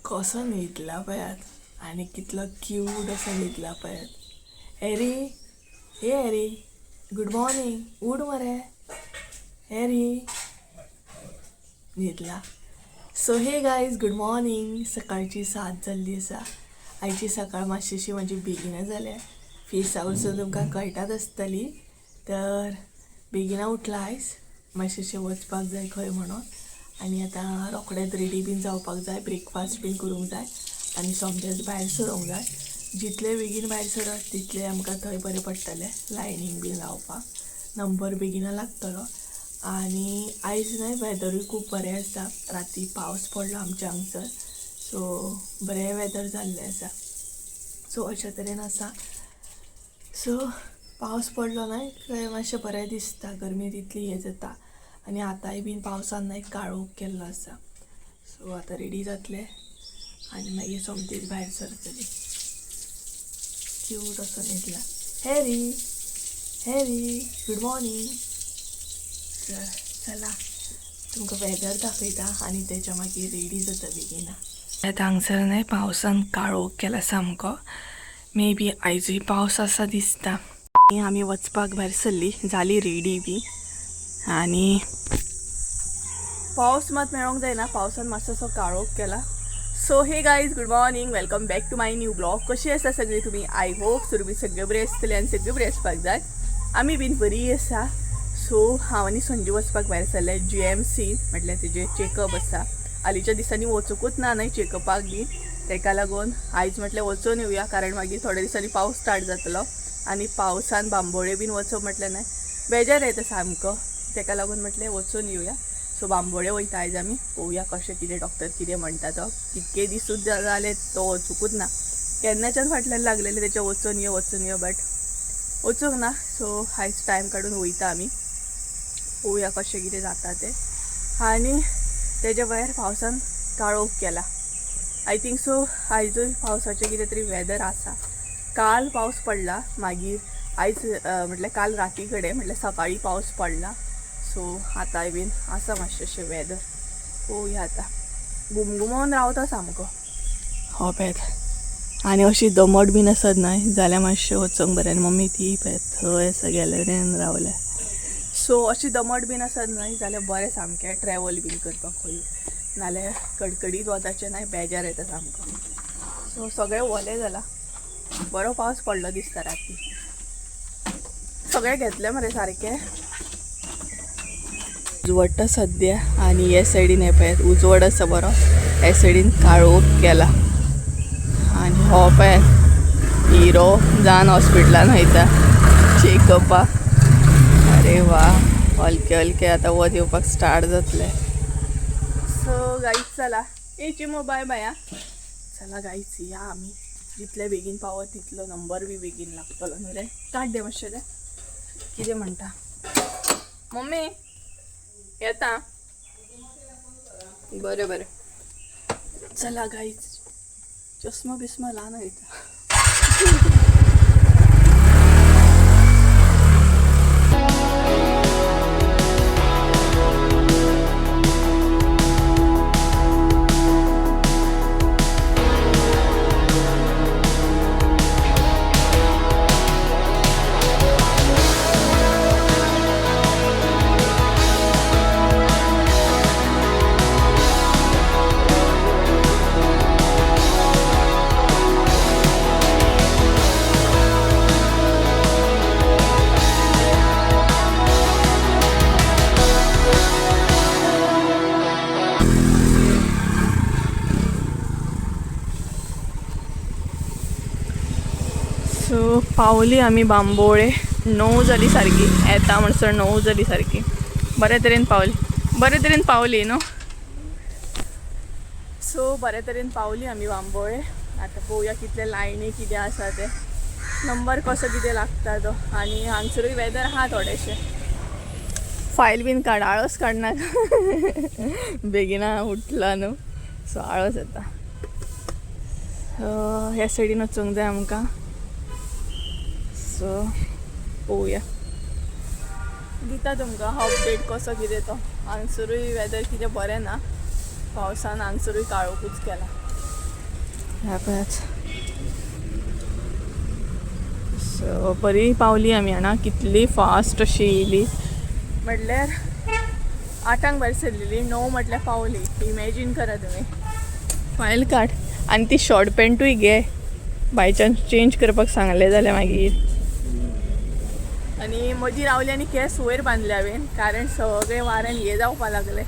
कसो न्हिदला पळयात आनी कितलो क्यूट असो न्हिदला पळयात. हॅरी, हे हॅरी, गूड मॉर्निंग, उठ मरे Harry, न्हिदला. So hey guys, good morning. सकाळची 7 जाल्ली आसा. आयची सकाळ मातशीशी म्हाजी बेगिना जाल्या. फेसा वचून तुमकां कळटात आसतली. तर बेगिना उठला आयज, मातशें वचपाक जाय खंय म्हणून. आनी आतां रोखडेंच रेडी बीन जावपाक जाय, ब्रेकफास्ट बीन करूंक जाय आनी सोमतेंच भायर सरूंक जाय. जितले बेगीन भायर सरत तितलें आमकां थंय बरें पडटलें लायनीक बीन रावपाक, नंबर बेगिना लागतलो. आनी आयज न्हय वेदरूय खूब बरें आसा. राती पावस पडलो आमच्या हांगसर, सो बरें वेदर जाल्लें आसा. सो अशे तरेन आसा. सो पावस पडलो न्हय काय मातशें बरें दिसता, गरमी तितली हें जाता. आनी आतांय बीन पावसान न्हय काळोख केल्लो आसा. सो आतां रेडी जातलें आनी मागीर सोमतीच भायर सरतली. क्यूट असो न्हिदला. Harry, Harry, good morning. तर चला तुमकां वेदर दाखयता आनी तेच्या मागीर रेडी जाता बेगिना. आतां हांगसर न्हय पावसान काळोख केला सामको. मे बी आयजूय पावस आसा दिसता. आमी वचपाक भायर सरली, जाली रेडी बी. आनी पावस मात मेळोंक जायना, पावसान मातसो काळोख केला. So hey guys, good morning, welcome back to my new blog. कशी आसा सगळी तुमी? I hope तुमी सगळे बरी आसतली आनी सगळी बरी आसपाक जाय. आमी बीन बरी आसा. सो हांव आनी संजू वचपाक भायर सरले GMC, म्हटल्यार तेजें चेकअप आसा. हालींच्या दिसांनी वचूंकूच ना न्हय चेकअपाक बीन, तेका लागून आयज म्हटलें वचून येवया, कारण मागीर थोड्या दिसांनी पावस स्टार्ट जातलो आनी पावसान बांबोळे बीन वचप म्हटलें न्हय बेजार येता सामको. तेका लागून म्हटलें वचून येवया. सो बांबोळे वयता आयज आमी, पळोवया कशें कितें डॉक्टर कितें म्हणटा तो. कितके दिसूच जाले तो वचुंकूच ना, केन्नाच्यान फाटल्यान लागलेलें तेच्या वचून यो वचून यो, बट वचूंक ना. सो आयज टायम काडून वयता आमी, पळोवया कशें कितें जाता तें. आनी तेज्या भायर पावसान काळोख केला. I think so आयजूय पावसाचें कितें तरी वेदर आसा. काल पावस पडला, मागीर आयज म्हटल्यार काल राती कडेन म्हटल्यार सकाळी पावस पडला. सो आतांय बीन आसा मातशें वेदर, पळोवया आतां. घुमघुमोन रावता सामको हो पळयात. आनी अशी दमट बीन आसत न्हय जाल्यार मातशें वचोंक बरें. आनी मम्मी ती पळयात थंय आसा गॅलरीन रावल्या. सो अशी दमट बीन आसत न्हय जाल्यार बरें सामकें ट्रॅवल बीन करपाक खंय, नाल्यार कडकडीत वताचें न्हय बेजार येता सामको. सो सगळें ओलें जालां. बरो पावस पडलो दिसता राती. सगळें घेतलें मरे सारकें. उजवडटा सद्या. आनी हे सायडीन हे पळयात उजवड आसा बरो, हे सायडीन काळोख केला. आनी हो पळयात हिरो जान हॉस्पिटलान वयता चेकअपाक. अरे वा, हलके हलके आतां वत येवपाक स्टार्ट जातलें. सो गाईज चला, ए चिमो बाय बाय. आ चला गाईज या आमी, जितले बेगीन पावत तितलो नंबर बी बेगीन लागतलो न्हू रे. काड दे मातशें तें कितें म्हणटा मम्मी. येता बरें बरें. चला गाईज, चष्मा बिस्मा ल्हान वयता. सो पावली आमी बांबोळे. 9 जाली सारकी, येता म्हणसर 9 जाली सारकी. बरे तरेन पावली, बरे तरेन पावली न्हू. सो बरे तरेन पावली आमी बांबोळे. आतां पळोवया कितले लायनी कितें आसा तें, नंबर कसो कितें लागता तो. आनी हांगसरूय वेदर आहा थोडेशें. फायल बीन काड, आळस काडनाका, बेगिना उठला न्हू, सो आळस येता. ह्या सायडीन वचूंक जाय आमकां. सो पळोवया, दिता तुमकां अपडेट कसो कितें तो. हांगसरूय वेदर कितें बरें ना, पावसान हांगसरूय काळोखूच केला. ह्या पळयात. सो बरी पावली आमी जाणा, कितली फास्ट अशी येयली म्हटल्यार 8 भायर सरलेली, 9 म्हटल्यार पावली. इमॅजीन करा तुमी. फायल काड आनी ती शॉर्ट पॅन्टूय घे, बाय चान्स चेंज करपाक सांगलें जाल्यार मागीर. आनी मदीं रावली आनी केंस वयर बांदले हांवें, कारण सगळें वाऱ्यान हे जावपा लागलें,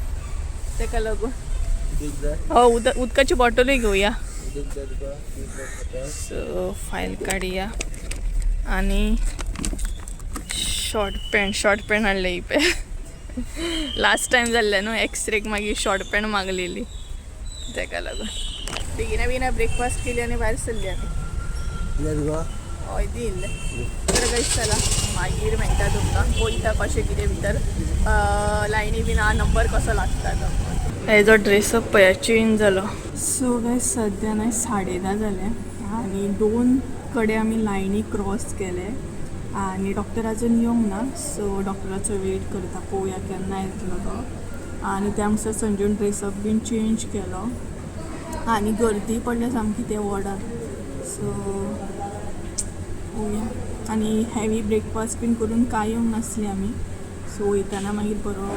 तेका लागून. उदक जाय? हो, उदक, उदकाची बॉटलूय घेवया. उदक जाय तुका? उदक खाता? सो फायल काडया आनी शॉर्ट पॅन्ट हाडले ही पे. लास्ट टायम जाल्लें न्हू एक्सरेक, मागीर शॉर्ट पॅन्ट मागलेली, तेका लागून. बेगिना बेगिना ब्रेकफास्ट केली आनी भायर सरली आमी. कितें तुका? हय, दी इल्लें. तर गायस, चला, मागीर मेळटा तुमकां. पळयता कशें कितें भितर लायनी बीन आहा, नंबर कसो लागता तो. हेजो ड्रेसअप पळया चेंज जालो. सो गायस, सद्या न्हय 10:30 जाले आनी दोन कडेन आमी लायनी क्रॉस केले आनी डॉक्टर अजून येवंक ना. सो डॉक्टराचो वेट करता, पळोवया केन्ना येतलो तो. आनी त्या म्हणसर संजून ड्रेसअप बीन चेंज केलो आनी गर्दी पडल्या सामकी ते वॉर्डान. सो पळोवया. आनी हेवी ब्रेकफास्ट बीन करून कांय येवंक नासली आमी. सो वयताना मागीर बरो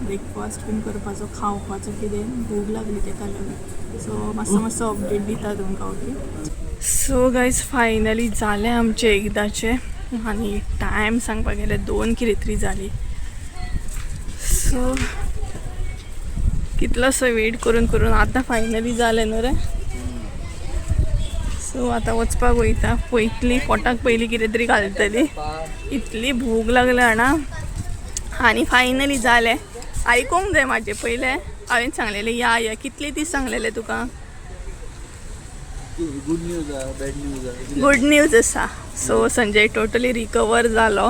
ब्रेकफास्ट बीन करपाचो, खावपाचो कितें, भूक लागली तेका लागून. सो मातसो मातसो अपडेट दिता तुमकां. ओके, सो गायज, फायनली जालें आमचें एकदाचें. आनी टायम सांगपाक गेल्यार दोन कितें तरी जाली. सो कितलोसो वेट करून करून आतां फायनली जालें न्हू रे. सो आतां वचपाक वयता. पयतली पोटाक पयलीं कितें तरी घालतली, इतली भूक लागल्या जाणा. आनी फायनली जालें. आयकोंक जाय म्हाजें पयलें. हांवें सांगलेलें या या, कितले दीस सांगलेलें तुका. गुड न्यूज आहा, बॅड न्यूज आहा? गुड न्यूज आसा. सो संजय टोटली रिकवर जालो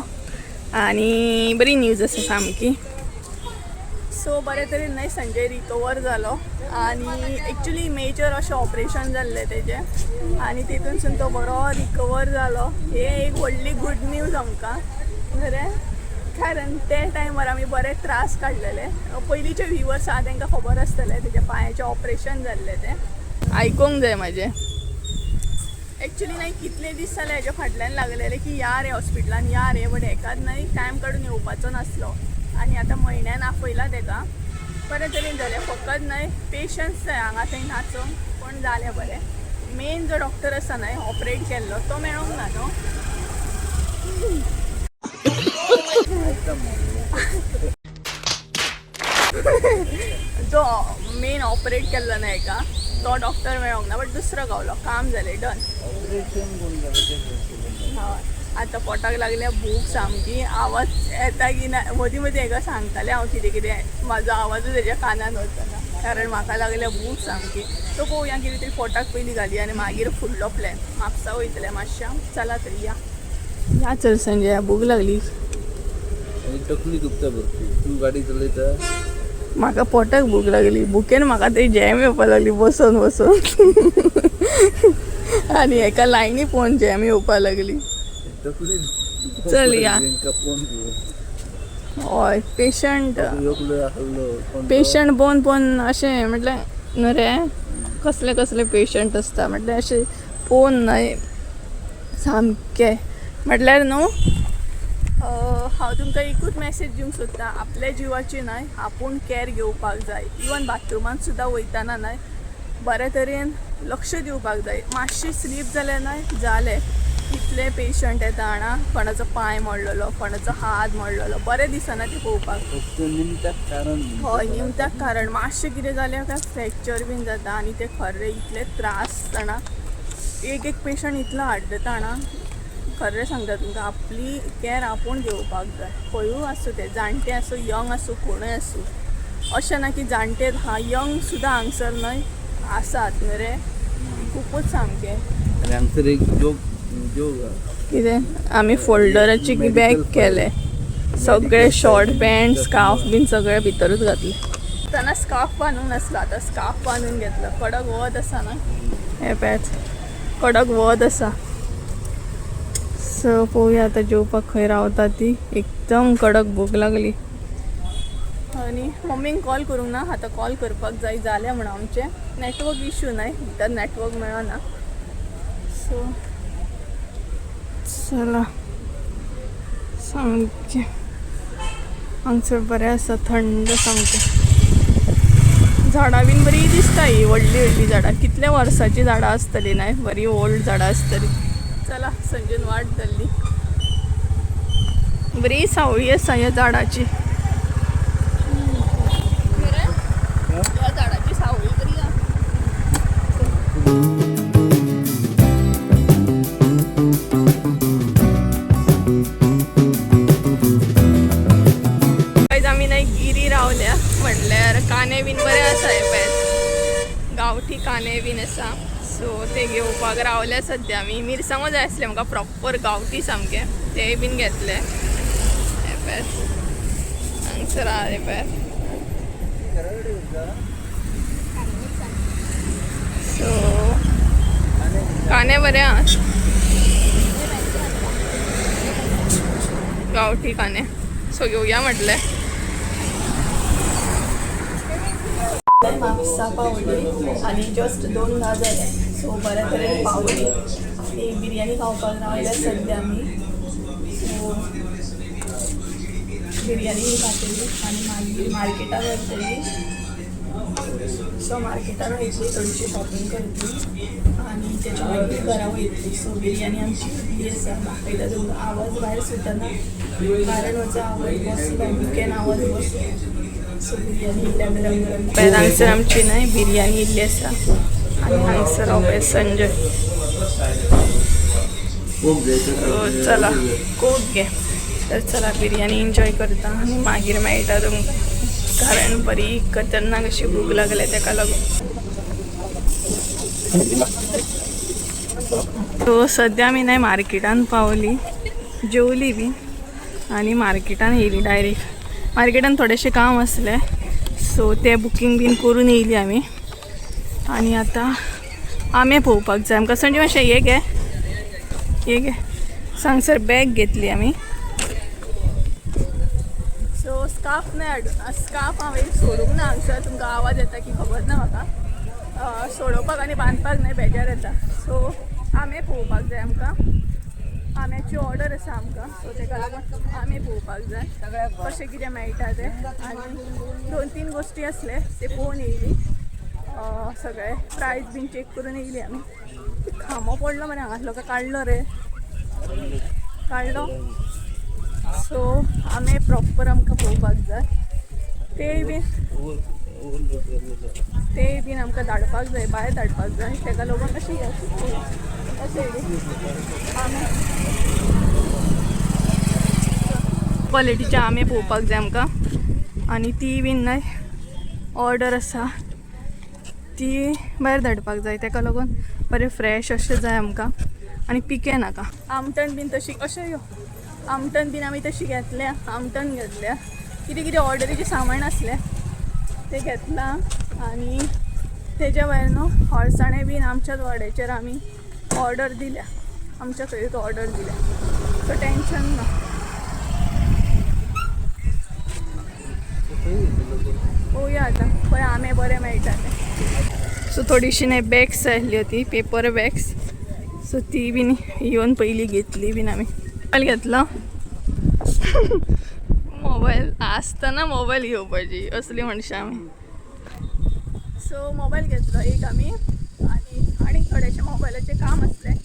आनी बरी न्यूज आसा सामकी. सो बरे तरेन न्हय संजय रिकवर जालो आनी एक्चुली मेजर अशें ऑपरेशन जाल्लें तेजें आनी तितूनसून तो बरो रिकवर जालो. हे एक व्हडली गुड न्यूज आमकां बरें, कारण ते टायमार आमी बरे त्रास काडलेले. पयलींचे व्युवर्स आहा तांकां खबर आसतलें, तेज्या पांयाचें ऑपरेशन जाल्लें तें. आयकोंक जाय म्हाजें. एक्चुली न्हय कितले दीस जाले हेज्या फाटल्यान लागलेले की या रे हॉस्पिटलान, या रे, बट हेकाच न्हय टायम काडून येवपाचो नासलो. आनी आतां म्हयन्यान आपयला तेका. बरें तरेन जालें, फकत न्हय पेशन्स जाय हांगा थंय नाचूंक, पूण जालें बरें. मेन जो डॉक्टर आसा न्हय ऑपरेट केल्लो, तो मेळोंक ना न्हू. जो मेन ऑपरेट केल्लो न्हय हेका, तो डॉक्टर मेळोंक ना, बट दुसरो गावलो. काम जालें, डन. ऑपरेशन कोण केलें तें सांग. हय, आतां पोटाक लागल्या भूक सामकी. आवाज येता की ना, मदीं मदीं हेका सांगतालें हांव कितें कितें, म्हाजो आवाजूच हेज्या कानान वचना, कारण म्हाका लागल्या भूक सामकी. सो पळोवया, कितें तरी पोटाक पयलीं घाली आनी मागीर फुडलो प्लॅन. म्हापसा वयतलें मातशें. चला तर, या या, चल संजय, भूक लागली. आनी तकली दुखता भरपूर. तूं गाडी चलयता. म्हाका पोटाक भूक लागली. भुकेन म्हाका ते जॅम येवपा लागली बसून बसून आनी हेका लायनी पळोवन जॅम येवपा लागली. तकली दुखपाक चल या. लागली तेंकां पळोवन पळोवन. हय, पेशंट. एकलो आहलो कोण तो? पेशंट पळोवन पळोवन अशें म्हटल्यार न्हू रे, कसले कसले पेशंट आसता म्हटल्यार अशें पळोवन न्हय सामकें म्हटल्यार न्हू. हांव तुमकां एकूच मॅसेज दिवंक सोदतां, आपल्या जिवाची न्हय आपूण कॅर घेवपाक जाय. इवन बाथरुमांत सुद्दां वयताना न्हय बरे तरेन लक्ष दिवपाक जाय. मातशी स्लीप जाल्यार न्हय जालें. कितले पेशंट येता जाणा, कोणाचो पांय मोडलेलो, कोणाचो हात मोडलेलो, बरें दिसना तें पळोवपाक. फक्त निमताक कारण. हय, निमताक कारण. मातशें कितें जालें काय फ्रॅक्चर बीन जाता आनी ते खरें इतले त्रास जाणा. एक एक पेशंट इतलो आड्डता जाणा. खरें सांगता तुमकां, आपली कॅर आपूण घेवपाक जाय. खंयूय आसूं, ते जाणटे आसूं, यंग आसूं, कोणूय आसूं. अशें ना की जाणटे हा, यंग सुद्दां हांगसर न्हय आसात न्हू रे खुपूच सामके. आनी हांगसर एक जोक जोक आहा. कितें आमी फोल्डराची Medical bag file. केले, सगळे Medical short file. Pant, scarf बीन सगळे भितरूच घातले. तेन्ना स्कार्फ बांदूंक नासलो, आतां स्कार्फ बांदून घेतलो. कडक वत आसा ना, हे पळयात, कडक वत आसा. सो पळोवया आतां जेवपाक खंय रावता ती. एकदम कडक भूक लागली आनी मम्मीक कॉल करूंक ना, आतां कॉल करपाक जाय. जालें म्हणून आमचें. नेटवर्क इशू न्हय, भितर नेटवर्क मेळना. सो चला सामकें हांगसर बरें आसा, थंड सामकें. झाडां बीन बरी दिसता ही, व्हडली व्हडली झाडां, कितल्या वर्सांची झाडां आसतली न्हय, बरी ओल्ड झाडां आसतली. चला संजून वाट धरली. बरी सावळी आसा ह्या झाडाची. ह्या झाडाची सावळी बरी आसा. आयज आमी न्हय गिरी रावल्या, म्हणल्यार कांदे बीन बरे आसा हे पळय, गांवठी कांदे बीन आसा. सो ते घेवपाक रावल्या सद्या आमी. मिरसांगो जाय आसले म्हाका प्रॉपर गांवठी सामके, तेय बीन घेतले. हे पळय हांगसर आहा हे पळय. सो कांदे बरे आहा, गांवठी कांदे. सो घेवया म्हटलें. म्हापसा पावली आनी जस्ट 2:10 जाले. सो बऱ्या तरेन पावली आनी बिरयानी खावपाक रावल्या सद्या आमी. सो बिरयानी खातली आनी मागीर मार्केटान वयतली. सो मार्केटान वयतली, थोडीशी शॉपिंग करतली आनी तेच्या मागीर घरा वयतली. सो बिरयानी आमची इल्ली आसा. दाखयता तुमकां. आवाज भायर सुटना कारण म्हजो आवाज बसलो, दुकेन आवाज बसलो. सो बिरयानी इल्ल्या गरम गरम. पळय हांगसर आमची न्हय बिरयानी इल्ली आसा आनी हांगसर हो पळय संजय. सो चला कोक घे. तर चला बिरयानी एन्जॉय करता आनी मागीर मेळटा तुमकां, कारण बरी खतरनाक अशी भूक लागल्या तेका लागून. सो सद्या आमी न्हय मार्केटान पावली, जेवली बी आनी मार्केटान येयली डायरेक्ट. मार्केटान थोडेशें काम आसलें, सो तें बुकींग बीन करून येयली आमी. आनी आतां आमे पळोवपाक जाय आमकां. संजय मातशें हे घे, हे घे. सांगसर बॅग घेतली आमी. सो स्कार्फ नाही हाडून, स्कार्फ हांवें सोडूंक ना हांगसर. तुमकां आवाज येता की खबर ना म्हाका. सोडोवपाक आनी बांदपाक न्हय बेजार येता. सो आमे पळोवपाक जाय आमकां, आम्याची ऑर्डर आसा आमकां. सो तेका लागून आमे पळोवपाक जाय कशें कितें मेळटा तें. आनी 2-3 गोश्टी आसले ते पळोवन येयली, सगळे प्रायस बीन चॅक करून येयली आमी. खांबो पडलो मरे हांगासलो काय काडलो रे, काडलो. सो आमे प्रॉपर आमकां पळोवपाक जाय, तेय बीन आमकां धाडपाक जाय, भायर धाडपाक जाय. तेका लागून अशें अशें आमे क्वॉलिटीचे आमे पळोवपाक जाय आमकां. आनी ती बीन न्हय ऑर्डर आसा ती भायर धाडपाक जाय, तेका लागून बरें फ्रेश अशें जाय आमकां आनी पिके नाका. आमटण बीन तशी अशें यो, आमटण बीन आमी तशी घेतल्या, आमटण घेतल्या, कितें कितें ऑर्डरीचें सामान आसलें तें घेतलां. आनी तेज्या भायर न्हू हळसाणे बीन आमच्याच वाड्याचेर आमी ऑर्डर दिल्या, आमच्या खंयच ऑर्डर दिल्या. सो टेंशन ना. पळोवया आतां खंय आमे बरे मेळटा ते. सो थोडीशी न्हय बॅग्स जाय आसली होती, पेपर बॅग्स. सो ती बीन येवन पयली घेतली बीन आमी. मोबायल घेतलो, मोबायल आसतना मोबायल घेवपाची असली मनशां आमी. सो मोबायल घेतलो एक आमी आनी आनी थोडेशें मोबायलाचें काम आसलें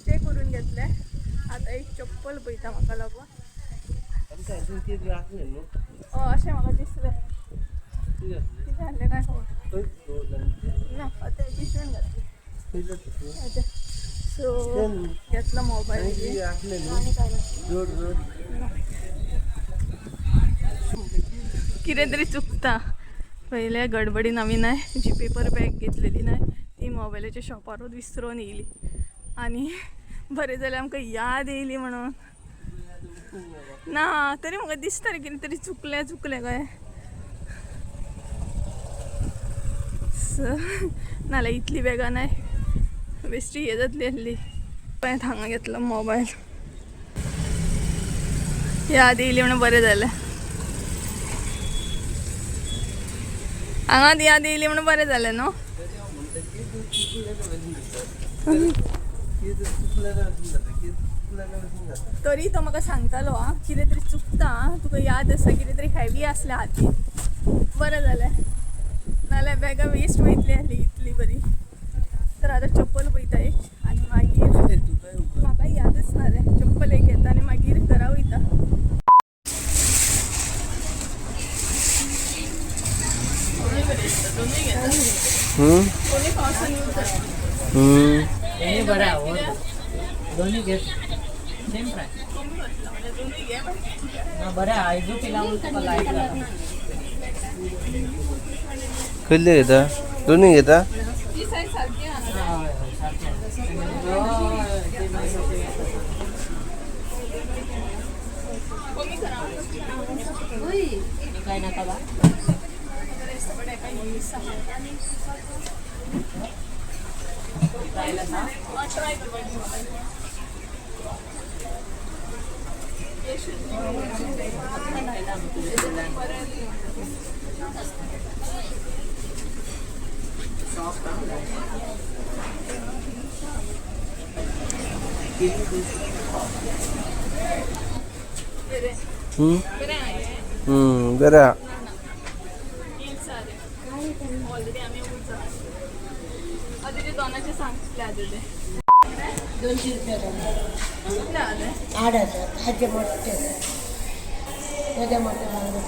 तें करून घेतलें. आतां एक चप्पल पळयता म्हाका लागून. अशें म्हाका दिसलें, कितें आहलें काय खबर ना. आतां पिशवेन घातली. सो घेतलो मोबायल आनी काय ना, कितें तरी चुकता. पयले गडबडीन आमी न्हय जी पेपर बॅग घेतलेली न्हय ती मोबायलाच्या शॉपारूच विसरून येयली आनी बरें जालें आमकां याद येयली म्हणून. ना तरी म्हाका दिसता रे कितें तरी चुकलें चुकलें काय. नाल्यार इतली बॅगां न्हय बेश्टी हें जातली आसली. हांवें हांगा घेतलो मोबायल, याद येयली म्हणून बरें जालें. हांगात याद येयली म्हणून बरें जालें न्हू. तरी तो म्हाका सांगतालो आं कितें तरी चुकता आं तुका याद आसा कितें तरी हेवी आसलें हातीन. बरें जालें, नाल्यार बॅगां वेस्ट वयतली आसली इतली बरी. तर आतां चप्पल पळयता एक आनी मागीर म्हाका यादच ना रे. चप्पल एक घेता आनी मागीर घरा वयता. दोनूय घेता. दोनूय पावसान यूज जाता. हे बरं आहे. दोन्ही घे, सेम प्राईस. कमी वतलो म्हणजे दोनूय घे पण. ना बरं आहे, आयजो पिला म्हणून तुका लायक जाता. खंयले घेता? दोन्ही घेता? ती सायज सारकी आहा. हय हय सारकें आहे. हय, ते मागीर ते. कमी करा. आनी काय नाका बा. बरें दिसता बट हेका हील्स आहा. ट्रायल आसा. ट्राय करपाक दी म्हाका. आयला न्हू तुजे कडल्यान. सॉफ्ट आहा. बरें. बरें आहा हें. बरें आहा. हिल्स आहा रे. ऑलरेडी आमी उरता. आतां तुजे दोनाचे सांग कितले आहा तुजे. 200 रुपया. कितले आहा ते? 8000. हाजे मोठे, तेजे मोठे बांगडे.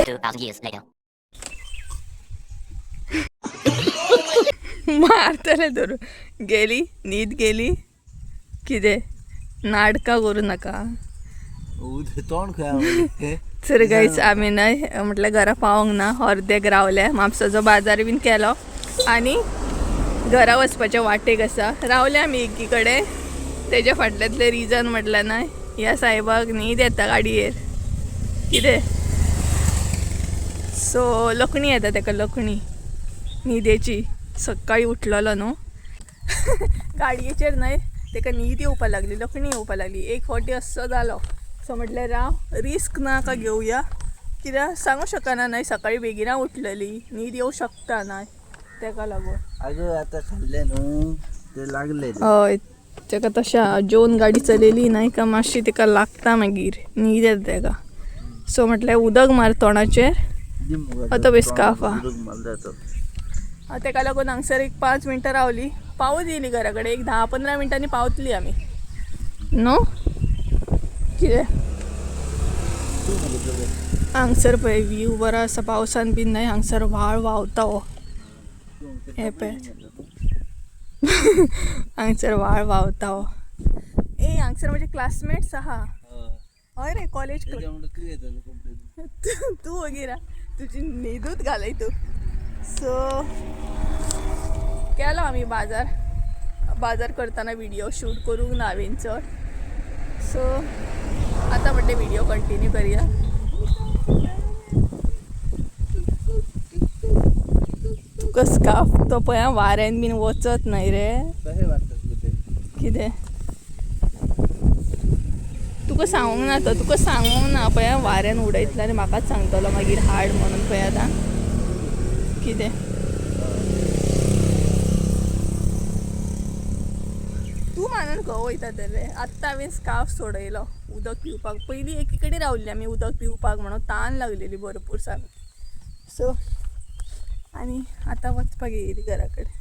2,000 years later. मारतले धरून. गेली न्हीद गेली. कितें नाटकां करूं नाका. तोंड खंय? तर गाईज, आमी न्हय म्हटल्यार घरा पावोंक ना, अर्देक रावले. म्हापसाचो बाजार बीन केलो आनी घरा वचपाच्या वाटेक आसा रावले आमी एकी कडेन. तेज्या फाटल्यांतलें रिजन म्हटल्यार न्हय ह्या सायबाक न्हीद येता गाडयेर कितें, सो लकणी येता तेका, लकणी न्हिदेची. सकाळी उठलेलो न्हू गाडयेचेर न्हय तेका न्हीद येवपा लागली, लकणी येवपा लागली. एक फावटी असो जालो. सो म्हटलें राव, रिस्क नाका घेवया, कित्याक सांगू शकना न्हय सकाळी बेगिना उठलेली न्हीद येवं शकता न्हय तेका लागून. अगं आता खाल्ले न्हू ते लागले. हय, तेका तशें जेवन गाडी चलयली न्हय का मातशी तेका लागता, मागीर न्हीद येता तेका. सो म्हटलें उदक मार तोंडाचेर. आतां बेस्काफा. तेका लागून हांगसर एक 5 मिनटां रावली. पावत येयली घरा कडेन, एक 10-15 मिनटांनी पावतली आमी न्हू. कितें हांगसर पळय व्यू बरो आसा. पावसान बीन न्हय हांगसर व्हाळ व्हांवता. हो हे पळय, हांगसर व्हाळ व्हांवता. हो ए, हांगसर म्हजे क्लासमेट्स आहा. हय रे, कॉलेज. तूं वगैरे तुजी न्हिदूच घालय तूं. सो केलो आमी बाजार. बाजार करतना व्हिडिओ शूट करूंक ना हांवें चड. सो आतां म्हटलें व्हिडिओ कंटिन्यू करया. तुका स्कार्फ तो पळय वाऱ्यान बीन वचत न्हय रे. कशें वाटतात गो ते? कितें तुका सांगूंक ना तो, तुका सांगूंक ना. पळय वाऱ्यान उडयतलो आनी म्हाकाच सांगतलो मागीर हाड म्हणून. पळय आतां कितें तूं मानून खंय वयता तर रे. आत्तां हांवें स्कार्फ सोडयलो उदक पिवपाक. पयलीं एकी कडेन रावल्ली आमी उदक पिवपाक म्हणून, तान लागलेली भरपूर सामकी. सो आनी आतां वचपाक येयली घरा कडेन.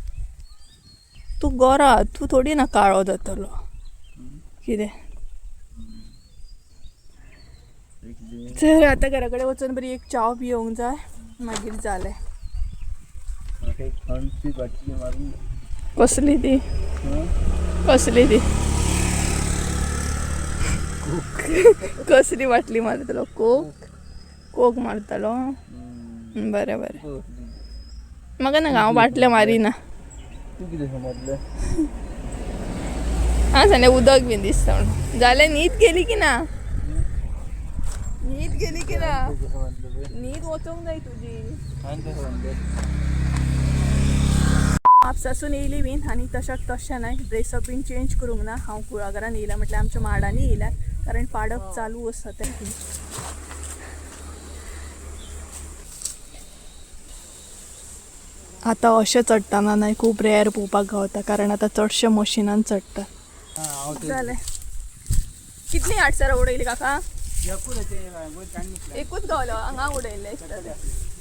तूं गोरो आहा, तूं थोडी ना काळो जातलो. कितें तर आतां घरा कडेन वचून बरी एक च्याव पिवंक जाय, मागीर जालें. म्हाका एक थंडची बाटली मारून. कसली ती? कसली ती? कसली बाटली मारतलो? कोक? कोक मारतलो? बरें बरें. म्हाका नाका, हांव बाटल्यो मारिना. तूं कितें समजलें? हांव सांगलें उदक बीन दिसता म्हणून. जालें, न्हीद गेली की ना? न्हीद गेली की ना? कसं बांधलं ते? न्हीद वचोंक जाय तुजी. हांवें कसं बांधलं? म्हापसासून येयली बीन आनी तशाक तशें नाय, ड्रेसअप बीन चेंज करूंक ना. हांव कुळागरान येयला, म्हटल्यार आमच्या माडांनी येयला, कारण पाडप चालू आसा तें. आतां अशें चडटना नाय खूब रेर पळोवपाक गावता, कारण आतां चडशे मशिनान चडटा. हांव ते जालें. कितलीं आडसरां उडयली काका? एकूच गावलो. हांगा उडयल्लें दिसता तें.